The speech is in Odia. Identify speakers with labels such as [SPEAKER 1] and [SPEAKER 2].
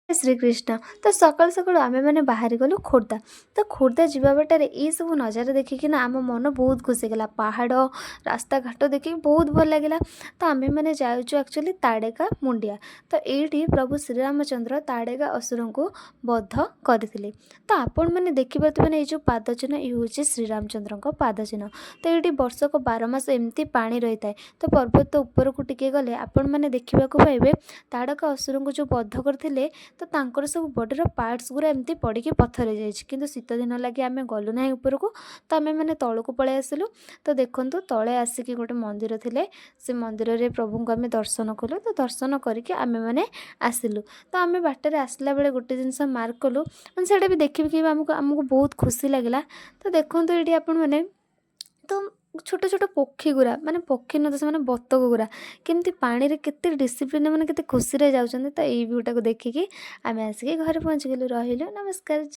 [SPEAKER 1] ଶ୍ରୀକୃଷ୍ଣ। ତ ସକାଳୁ ସକାଳୁ ଆମେମାନେ ବାହାରି ଗଲୁ ଖୋର୍ଦ୍ଧା। ତ ଖୋର୍ଦ୍ଧା ଯିବା ବାଟରେ ଏଇସବୁ ନଜାରା ଦେଖିକିନା ଆମ ମନ ବହୁତ ଖୁସି ହେଇଗଲା। ପାହାଡ଼, ରାସ୍ତାଘାଟ ଦେଖିକି ବହୁତ ଭଲ ଲାଗିଲା। ତ ଆମେମାନେ ଯାଉଛୁ ଆକ୍ଚୁଆଲି ତାଡ଼େକା ମୁଣ୍ଡିଆ। ତ ଏଇଠି ପ୍ରଭୁ ଶ୍ରୀରାମଚନ୍ଦ୍ର ତାଡ଼େକା ଅସୁରଙ୍କୁ ବଧ କରିଥିଲେ। ତ ଆପଣମାନେ ଦେଖିପାରୁଥିବେ ନା, ଏଇ ଯେଉଁ ପାଦ ଚିହ୍ନ, ଇଏ ହେଉଛି ଶ୍ରୀରାମଚନ୍ଦ୍ରଙ୍କ ପାଦ ଚିହ୍ନ। ତ ଏଇଠି ବର୍ଷକ 12 ମାସ ଏମିତି ପାଣି ରହିଥାଏ। ତ ପର୍ବତ ଉପରକୁ ଟିକେ ଗଲେ ଆପଣମାନେ ଦେଖିବାକୁ ପାଇବେ, ତାଡ଼କା ଅସୁରଙ୍କୁ ଯେଉଁ ବଧ କରିଥିଲେ, ତ ତାଙ୍କର ସବୁ ବଡ଼ିର ପାର୍ଟସ୍ ଗୁଡ଼ା ଏମିତି ପଡ଼ିକି ପଥର ହେଇଯାଇଛି। କିନ୍ତୁ ଶୀତ ଦିନ ଲାଗି ଆମେ ଗଲୁ ନାହିଁ ଉପରକୁ। ତ ଆମେମାନେ ତଳକୁ ପଳେଇ ଆସିଲୁ। ତ ଦେଖନ୍ତୁ, ତଳେ ଆସିକି ଗୋଟେ ମନ୍ଦିର ଥିଲେ, ସେ ମନ୍ଦିରରେ ପ୍ରଭୁଙ୍କୁ ଆମେ ଦର୍ଶନ କଲୁ। ତ ଦର୍ଶନ କରିକି ଆମେମାନେ ଆସିଲୁ। ତ ଆମେ ବାଟରେ ଆସିଲା ବେଳେ ଗୋଟେ ଜିନିଷ ମାର୍କ କଲୁ, ମାନେ ସେଇଟା ବି ଦେଖିକି ବି ଆମକୁ ବହୁତ ଖୁସି ଲାଗିଲା। ତ ଦେଖନ୍ତୁ ଏଇଠି ଆପଣମାନେ, ତ ଛୋଟ ଛୋଟ ପକ୍ଷୀ ଗୁଡ଼ା, ମାନେ ପକ୍ଷୀ ନୁହଁ ତ ସେମାନେ ବତକ ଗୁଡ଼ା, କେମିତି ପାଣିରେ କେତେ ଡିସିପ୍ଲିନ୍, ମାନେ କେତେ ଖୁସିରେ ଯାଉଛନ୍ତି। ତ ଏଇ ଭ୍ୟୁଟାକୁ ଦେଖିକି ଆମେ ଆସିକି ଘରେ ପହଞ୍ଚିଗଲୁ। ରହିଲୁ, ନମସ୍କାର।